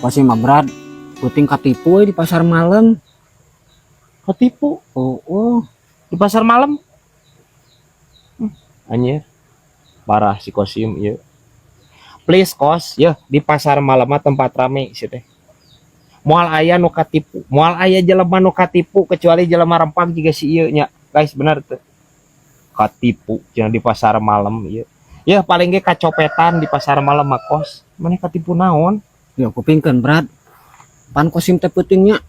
Pasti mah Brad, peuting katipu we di pasar malam. Ketipu Oh. di pasar malam. Anjir. Parah si Kosim ieu. Please Kos, ya di pasar malam mah tempat rame sih teh. Moal aya nu katipu, moal aya jelema nu katipu kecuali jelema rempang juga si ieu nya. Guys, bener tuh. Katipu jangan di pasar malam ieu. Ya paling ge kacopetan di pasar malam mah Kos. Maneh katipu naon? Ya kupingkeun Brad. Pan Kosim teh peutingnya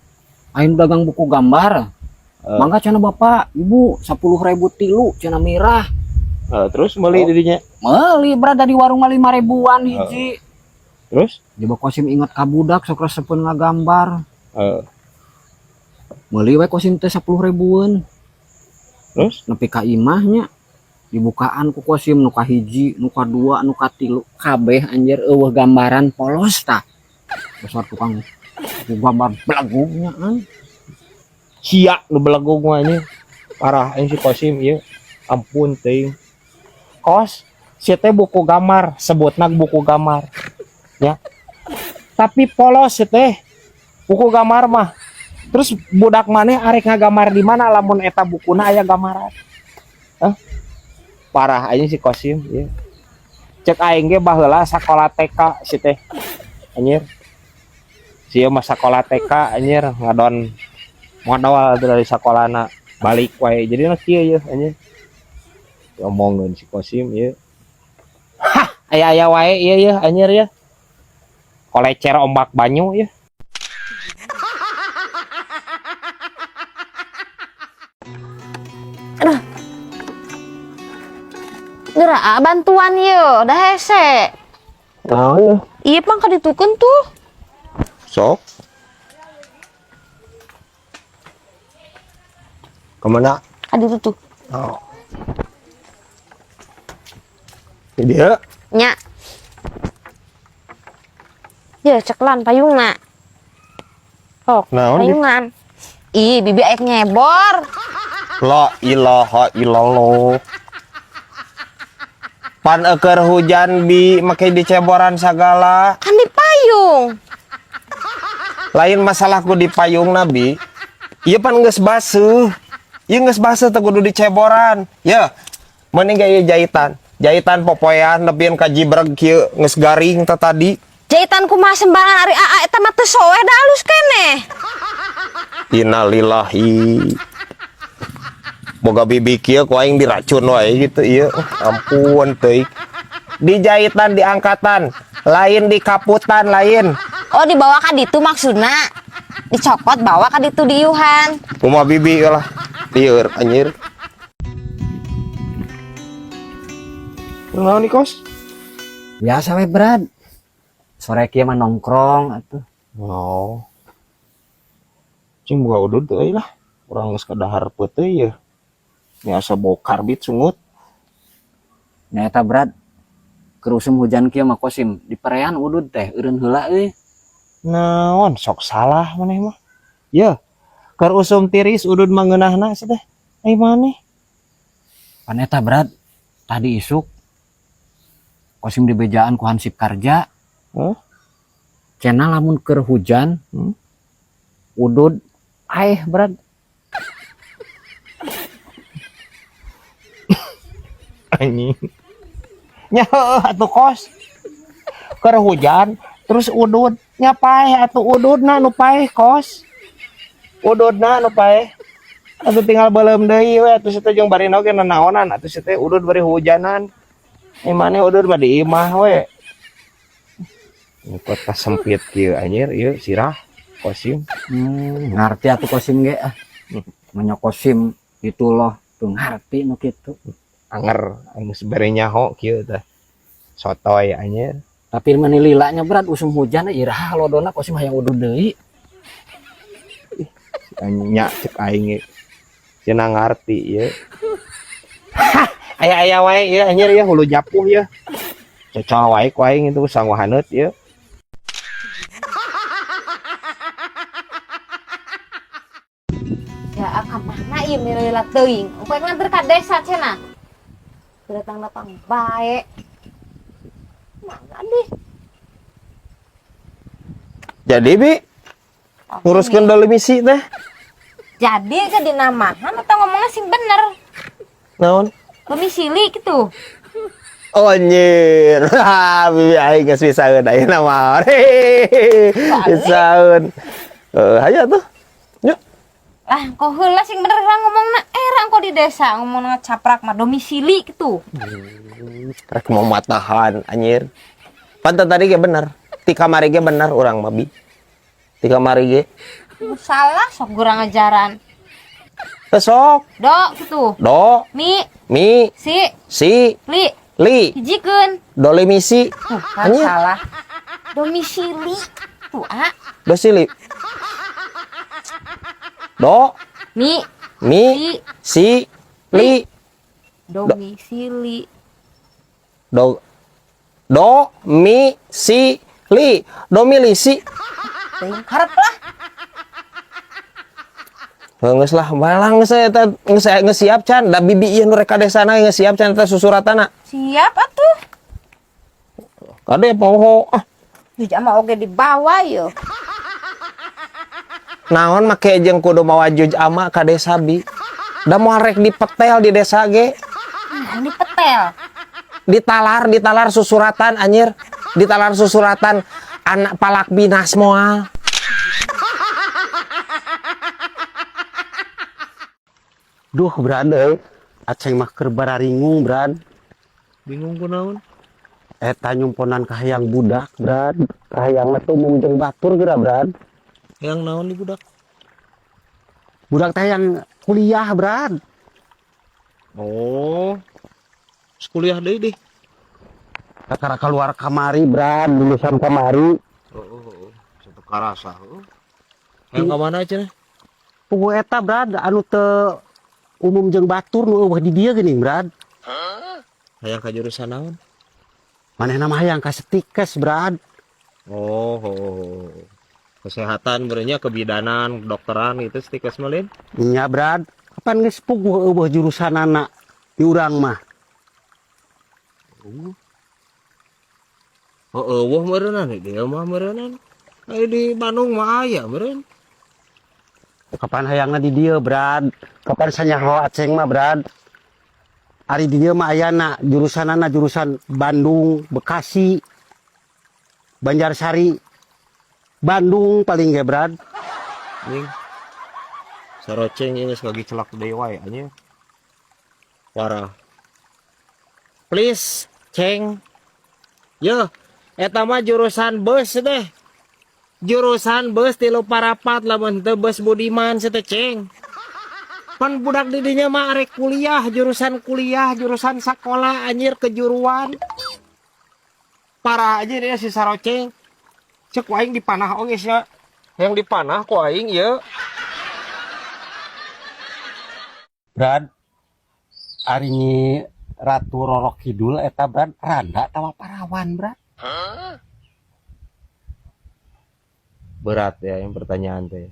aing dagang buku gambar. Eh. Mangga cenah bapak, ibu 10.000 tilu cenah mirah. Terus meuli Oh. didinya. Meuli Brad dari warung mah 5 ribuan hiji. Terus Coba Kosim inget ka budak sok resepeun ngagambar. Meuli we Kosim teh 10 ribuan. Terus Nepi ka imahnya dibukaan ku Kosim nu kahiji, nu kadua, nu katilu, kabeh anjir eueuh gambaran polos tah. Besar tukang buku gambar belagugnya an. Sia nu belegug mah ini. Parah ini si Kosim ieu. Ampun teuing. Kos, si teh buku gambar, sebutna buku gambar. Ya. Tapi polos si teh. Buku gambar mah. Terus budak maneh arek ngagambar di mana lamun eta bukuna aya gambaran. Hah? Parah aja si Kosim ieu. Cek aing ge baheula sakola TK si teh. Anjir. Si ieu mah sakola TK anjir ngadon modal dari sakolana balik wae jadi na kieu ye anjir diomongkeun si Kosim ieu. Hah, aya-aya wae ieu ye anjir ye, kolecer ombak banyu ye. Geura ah, bantuan yeuh, dah hese. Naon? Iya pang kaditukeun tuh. Sok kemana? Kaditu tuh. Oh. Ini dia. Nya. Ye ceklan payungna. Oh, Naon di- payungan. Ih, bibi aek nyebor. La ilaha illallah. Pan eukeur hujan bi make diceboran sagala. Kan di payung. Lain masalahku di payung nabi. Ieu pan geus baseuh. Ieu geus baseuh teu kudu diceboran. Ya, mending ge ieu jahitan. Jahitan popoean nepieun ka jibreg kieu geus garing teh tadi. Jahitan kumaha sembarangan ari aa eta mah teu soeh da alus keneh. Innalillahi. Boga bibi kieu ku aing diracun wae gitu ieu. Ampun teuing. Di jahitan di angkatan, lain di kaputan lain. Oh, dibawa ka ditu maksudna. Dicokot bawa ka ditu diiuhan. Kumaha bibi lah. Lieur anjir. Naon nih Kos? Biasa we Brad. Sore kieu mah nongkrong atuh. Oh. Cing buka udud euy lah. Urang geus kadahar peuteuy ye. Biasa bau karbit sungut. Nya eta Brad. Keur usum hujan kieu mah Kosim di perean udud teh eureun heula euy. Naon sok salah maneh mah. Ye. Keur usum tiris udud mah ngeunahna sih teh. Ai maneh. Pan eta Brad, tadi isuk Kosim dibejaan ku hansip karja. Hah? Cenah lamun keur hujan, udud aeh Brad. Anjing. Nya heueuh atuh Kos. Keur hujan terus udud nya paeh atuh ududna nu paeh Kos. Ududna nu paeh. Atuh tinggal beuleum deui we atuh situ jeung bari oge nanaonan atuh situ teh udud bari hujanan. Ai maneh udud mah di imah we. Kota sempit kieu anjir ieu sirah Kosim. Ngarti atuh Kosim ge ah. Manya Kosim itu loh tuh ngarti nu kitu. Anger aing geus bere nyaho kieu teh. Sotoy anjir. Tapi mani lilanya Brad usum hujan iraha lodona Kosim hayang udud deui. Nya cek aing ge. Cenah ngarti ieu. Hah, aya-aya wae ieu anjir ieu hulu japuh ieu. Cocol wae ku aing itu sangguh haneut ieu. Ya ka mana ieu lila teuing. Engko nganter ka desa cenah. Datang-datang bae. Mana deh? Jadi bi nguruskeun domisili teh. Jadi ke dinamahan atau ngomongnya sing bener. Naon? Domisili gitu. Oh anjir. Bibi aing geus pisaeun ayeuna mah. Pisaeun. Heeh, hayu atuh. Yuk. Lah, kok heula sing bener lah ngomongna era engko di desa ngomongna caprak mah domisili gitu. Rek mau matahan anjir. Pantan tadi ge bener. Ti kamari ge bener urang mah bi. Ti kamari ge. Salah sok kurang ajaran. Teu sok. Do gitu. Do, Mi, mi, si, si, li, li, hijikeun. dolimisi, Tuh, kan Anjir. salah. Domisili. Tuh, a. dosili. Do, Mi, mi, si, si, li, domisili. do, do, mi, si, li, domilisi. Teuing karep lah. Geus lah, balang geus eta geus geus siap can. Da bibi ieu nu rek ka desana geus siap can eta susuratana. Siap atuh. Kade poho. Ah, Duh, mah oge dibawa yo. Naon make jeung kudu mawa juj ama ka desa bi. Da moal rek dipetel di desa ge. Nah, ini petel. Ditalar, ditalar susuratan anjir. Ditalar susuratan anak palak binas moal. Duh, Brad euy. Aceng mah keur bararingung, Brad. Bingung kunaon? Eta nyumponan kahayang budak, Brad. Kahayang mah teu umum jeung batur geura, Brad. Yang naon di budak? Budak teh yang kuliah, Brad. Oh. Kuliah deui deh. Kakara keluar kamari, Brad, lulusan kamari. Oh. Satu karasa. Yang ka mana cenah? Puguh eta, Brad, anu teu umum jeung batur nu eueuh di dieu geuning, Brad. Hayang ka jurusan naon? Manehna mah hayang ka stikes, Brad. Oh. Kesehatan berenya kebidanan, kedokteran gitu stikes mah lain. Nya, Brad. Kapan geus puguh eueuh jurusanana di urang mah? Oh, eueuh meureunnan di dieu mah meureunnan. Aya di Bandung mah aya meureun. Kapan hayangna di dieu, Brad? Kapan sanyaho aceng mah, Brad? Ari di dieu mah ayana jurusanana jurusan Bandung, Bekasi, Banjarsari, Bandung paling ge, Brad. Anjing. Saroceng ieu geus ngagicelak deui wae anjing. Parah. Please, Ceng. Yo, eta mah jurusan bus deh. Jurusan bus tilu parapat lamun teu bus Budiman teh Ceng. Pan budak di dinya mah arek kuliah, jurusan sakola anjir kejuruan. Parah aja dia si Saroceng. Cek ku aing dipanah oge sia. Yang dipanah ku aing ieu. Brad, ari Nyi Ratu Roro Kidul eta, Brad, randa tawa parawan, Brad? Berat ya yang pertanyaan teh.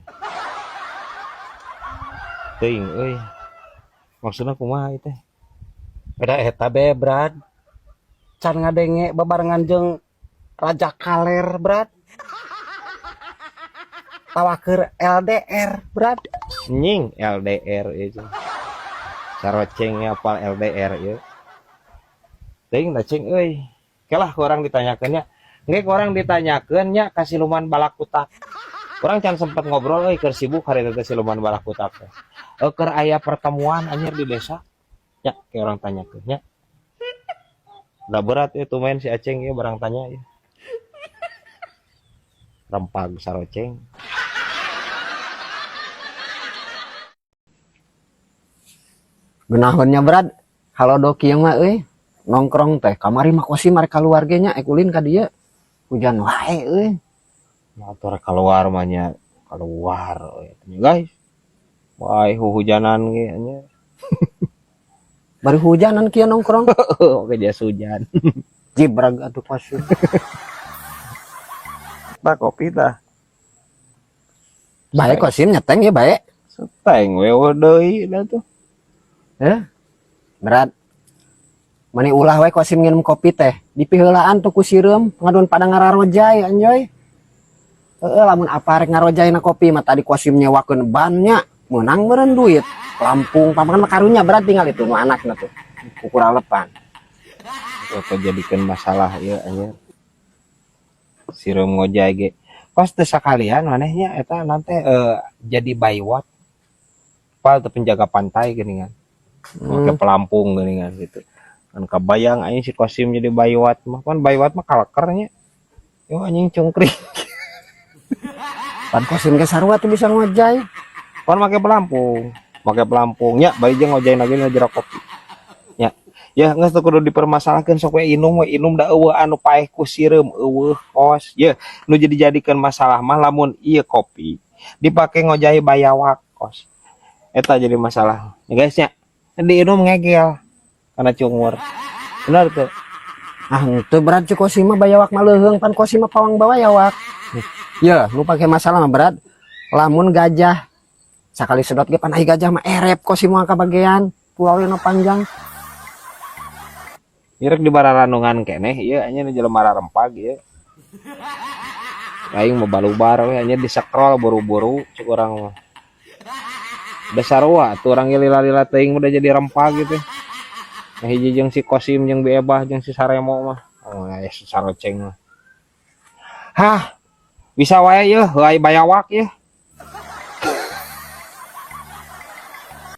Teuing euy. Maksudna kumaha ieu teh? Beda eta be, Brad. Can ngadenge babarengan jeung Raja Kaler, Brad. Tawaker LDR, Brad. Nying LDR ieu. Saroceng apal LDR ieu. Teuing da cing euy. Kelah ku urang ditanyakeun nya. Engke ku urang ditanyakeun nya ka siluman balakutak. Urang can sempet ngobrol euy keur sibuk hari teh siluman balakutak teh. Keur aya pertemuan anjir di desa. Ya, ke orang tanyakeun nya. Udah berat itu main si Aceng ya barang tanya ya. Rempag saroceng. Geunahun nya, Brad. Halo doki yang mah euy. Nongkrong teh kamari mah kosim arek kaluar ge nya ek ulin ka dieu. Hujan wae euy. Motor keluar mah nya keluar euy guys. Wah, hujanan ge nya. Bari hujanan kieu nongkrong. Oke jas hujan. Jibrag atuh kosim. Tah kopi tah. Bae kosim nyeteng ya bae. Seteng we deui da tuh. Berat. Mani ulah we kosim nginum kopi teh. Dipiheulaan tuh ku sireum ngadon pada ngararojai anjoy. Heeh, lamun apa rek ngarojayna kopi mah tadi Kosim nyewakeun bannya meunang meureun duit. Lampung pamakan mah karunya berat tinggal itu nu anakna tuh. Kukuralepan. Apa jadikan masalah ya anjir. Sireum ngojay ge. Kos teu sakalian manehnya eta nanti jadi baywat. Pal teu penjaga pantai geuningan. Make pelampung geuningan gitu. Kan kabayang aing si Kosim jadi baywat mah, kan baywat mah kaleker nya. Yo anjing cungkring. Pan Kosim ge sarua tuh bisa ngojay. Pan make pelampung. Make pelampung nya bari jeung ngojay lagi na jero kopi. Ya. Ya geus teu kudu dipermasalahkeun, sok we inum we inum, da euweuh anu paeh ku sireum, euweuh, Kos. Ye, nu jadi jadikeun masalah mah lamun ieu kopi dipake ngojay bayawak, Kos. Eta jadi masalah. Ya guys nya. Diinum ngegel karena cungur. Benar tuh. Ah, henteu berat si Kosim mah, bayawak mah leuheung, pan Kosim mah pawang bayawak. Ya, nu pake masalah mah berat. Lamun gajah sakali sedot ge pan ai gajah mah erep Kosim mah kabagean pulau nu panjang. Ieu rek di bararanungan keneh ieu anjing nu jelema rarempag ieu. Aing mah balubar we anjing, disekrol buru-buru cek urang mah. Da sarua atuh urang ge lila-lila teuing udah jadi rempag gitu. Nah, hiji jeung si Kosim jeung Bi Ebah jeung si Saremo mah. Oh, aya si Saroceng mah. Hah. Bisa wae yeuh, heuay bayawak yeuh.